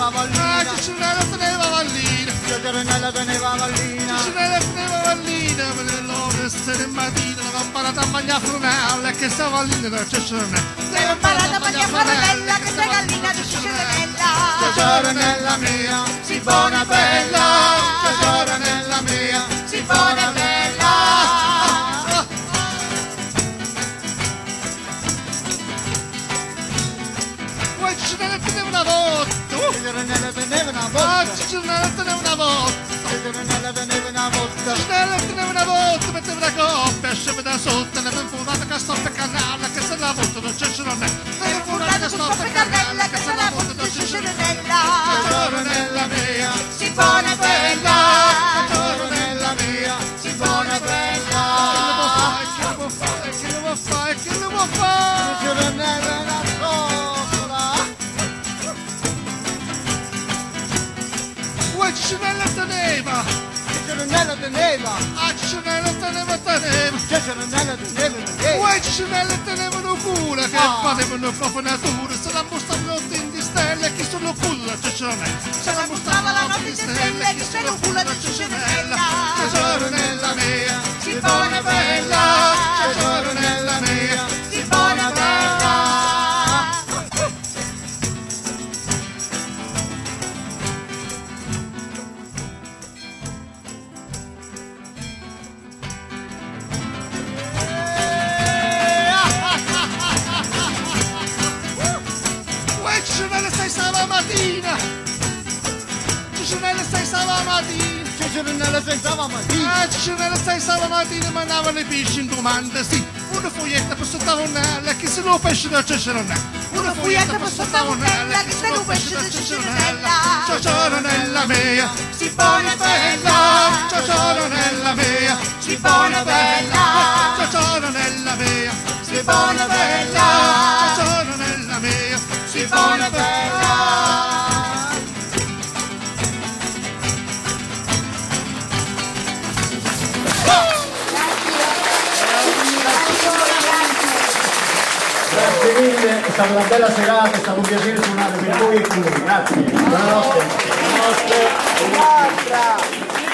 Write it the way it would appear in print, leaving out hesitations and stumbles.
teneva Ah, vallina. Ciccinella teneva vallina. Cicciarenella teneva vallina. Ciccinella teneva vallina, per l'ora sera e mattina, l'aveva imparata a mangiare frunella, che sta vallina da Ciccinella. L'aveva imparata a mangiare frunella, che sta gallina da Ciccinella. Cicciarenella mia, si buona bella, Cicciarenella mia, si buona bella. Uè, Ciccinella teneva una botta, Cicciarenella teneva una ah, botta. Ciccinella teneva una botta. Cicciarenella teneva una botta. Ciccinella teneva una botta, metteva una coppia, scende da sotto, ne aveva fumata che stoppa canale, che se la botta non c'è non è. Ne aveva fumata che stoppa canale, che se la botta non c'è non è. Cicciarenella. Cicciarenella mia, Si buona bella. Cicciarenella mia, Si buona bella. Che lo può fare, che lo può fare, che lo può fare? Cicciarenella è una zoccola. Uè, Ciccinella teneva, Cicciarenella teneva. ah, Ciccinella teneva, teneva. Cicciarenella teneva teneva. Uè, Ciccinella teneva una cura che Ah. faceva una cofanatura, se la mostrava notte in di stelle, chi sono culo la Ciccinella. Se la mostrava la notte in stelle, chi sono culo la Ciccinella. Ciccinella mia, Si buona bella. Ciccinella mia, Si buona bella. Uè, Ciccinella sei stamattina. Ciccinella sei stamattina. Cicciarenella senza mattina. Ah, Ciccinella sei stamattina mandava le pesci in domanda, sì. Una foglietta per sotto che se lo pesce da Ciccinella. Una foglietta per sotto che se lo pesce da Ciccinella. Ciccinella mia, Si buona bella. Ciccinella mia, Si buona bella. Ciccinella mia, Si buona bella. Ciccinella mia, Si buona bella. Grazie mille, è stata una bella serata, è stato un piacere suonare per voi e con voi. Grazie. Buonanotte. Buonanotte.